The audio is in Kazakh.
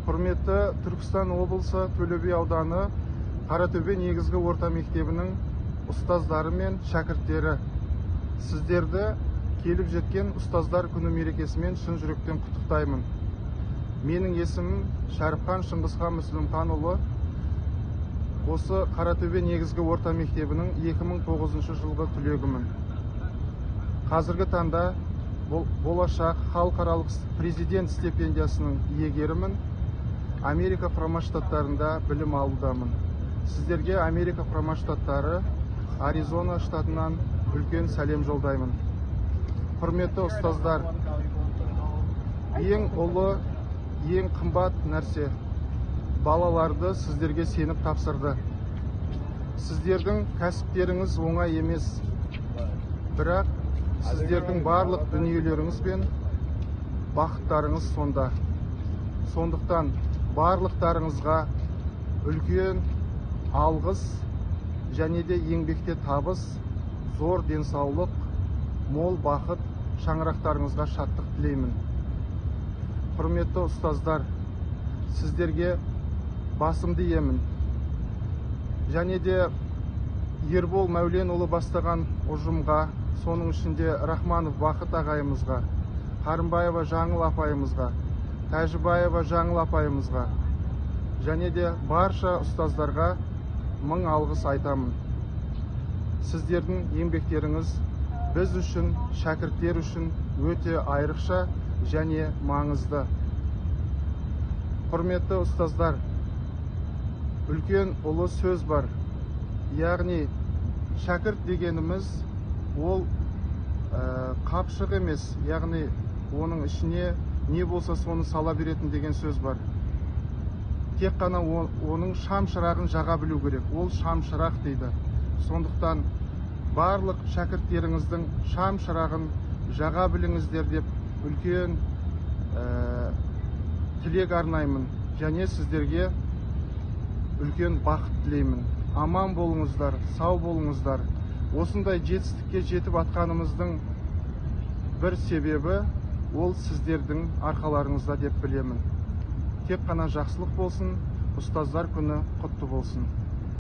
Құрметті Түркістан облысы Төле би ауданы Қаратөбе негізгі орта мектебінің ұстаздары мен шәкірттері, сіздерді келіп жеткен Ұстаздар күні мерекесімен шын жүректен құттықтаймын. Менің есімім Шәріпхан Шыңғысхан Мүсілімханұлы. Осы Қаратөбе негізгі орта мектебінің 2009 жылғы түлегімін. Қазіргі таңда Болашақ халықаралық президент стипендиясының иегерімін. Америка Құрама Штаттарында білім алудамын. Сіздерге Америка Құрама Штаттары Аризона штатынан үлкен сәлем жолдаймын. Құрметті ұстаздар, ең ұлы, ең қымбат нәрсе балаларды сіздерге сеніп тапсырды. Сіздердің кәсіптеріңіз оңай емес, бірақ сіздердің барлық дүниелеріңіз бен бақыттарыңыз сонда. Сондықтан барлықтарыңызға үлкен алғыс және де еңбекте табыс, зор денсаулық, мол бақыт, шаңырақтарыңызға шаттық тілеймін. Құрметті ұстаздар, сіздерге басымды иемін. Және де Ербол Мәуленұлы бастаған ұжымға, соның ішінде Рахманов Бақыт ағайымызға, Қарымбаева Жаңыл апайымызға, Тәжібаева Жаңыл апайымызға және де барша ұстаздарға мың алғыс айтамын. Сіздердің еңбектеріңіз біз үшін, шәкірттер үшін өте айрықша және маңызды. Құрметті ұстаздар, үлкен ұлы сөз бар. Яғни шәкірт дегеніміз ол қапшық емес, яғни оның ішіне не болса соны сала беретін деген сөз бар. Тек қана оның шам шырағын жаға білу керек. Ол шам шырақ дейді. Сондықтан барлық шәкірттеріңіздің шам шырағын жаға біліңіздер деп үлкен тілек арнаймын және сіздерге үлкен бақыт тілеймін. Аман болыңыздар, сау болыңыздар. Осындай жетістікке жетіп атқанымыздың бір себебі ол сіздердің арқаларыңызда деп білемін. Тек қана жақсылық болсын, Ұстаздар күні құтты болсын.